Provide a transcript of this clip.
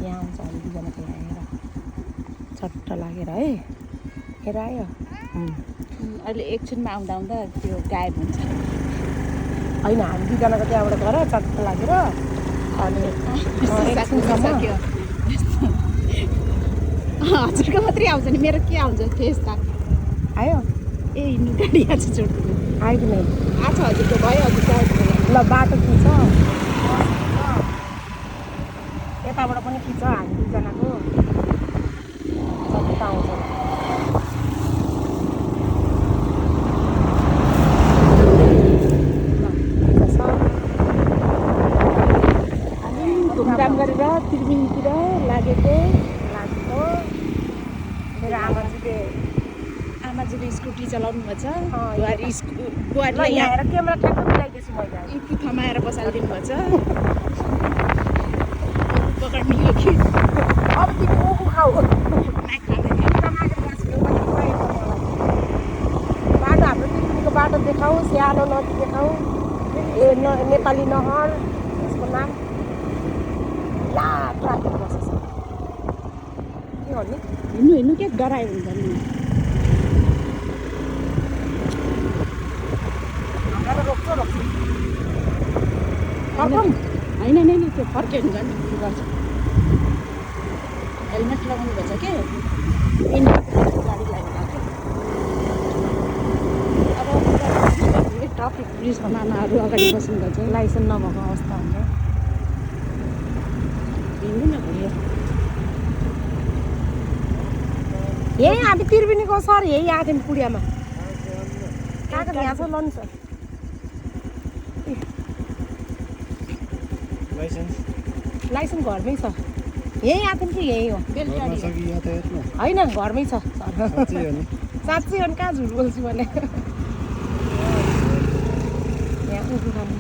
यहाँ आउँछ हामी दुईजनाको यहाँ हेर छट्ट लागेर है हेर आयो अहिले एकछिनमा आउँदा आउँदा त्यो गायब हुन्छ होइन हामी दुईजनाको त्यहाँबाट गएर चट्ट लागेर अनि एकछिनसम्म हजुरको मात्रै आउँछ नि मेरो के आउँछ फेस त आयो ए हिँड्नु गाडी आज जोड्नु आयो कि नै आज हजुरको भयो हजुर ल बाटो खिच यताबाट पनि खिच हामी दुईजनाको चट्ट आउँछ घुमघाम गरेर त्रिवेणीतिर लागेको मेरो आमाजीले स्कुटी चलाउनु भएको छ बुहारी बुहारीलाई यहाँ हेर क्यामेरा ठ्याक्क मिलाइदिएछु मैले यति थमाएर बसालिदिनु भएको छ पकाउनु यो कि अब तिमी ओखु खाऊ बाटो हाम्रो त्रिवेणीको बाटो देखाऊ स्यानो नदी देखाऊ नेपाली नहर यसको नाम ला ट्राफिक बसेछ के गर्ने हिँड्नु के डरायो हुन्छ नि हामीलाई रोक्छ होइन नै त्यो फर्के हुन्छ नि के गर्छ हेलमेट लगाउनु भएछ के गाडी लागेको अब ट्राफिक पुलिसको मामाहरू अगाडि बस्नु भएछ लाइसेन्स नभएको अवस्था हुन्छ हिँड्नु न भयो यही हामी त्रिवेणीको सर यही आएको थियौँ पुडियामा कागज यहाँ छ लन्च लाइसेन्स घरमै छ यही आएको थियौँ कि यही हो होइन घरमै छ साँच्चै अनि कहाँ झुट बोल्छु मैले यहाँ उठ्नु खानु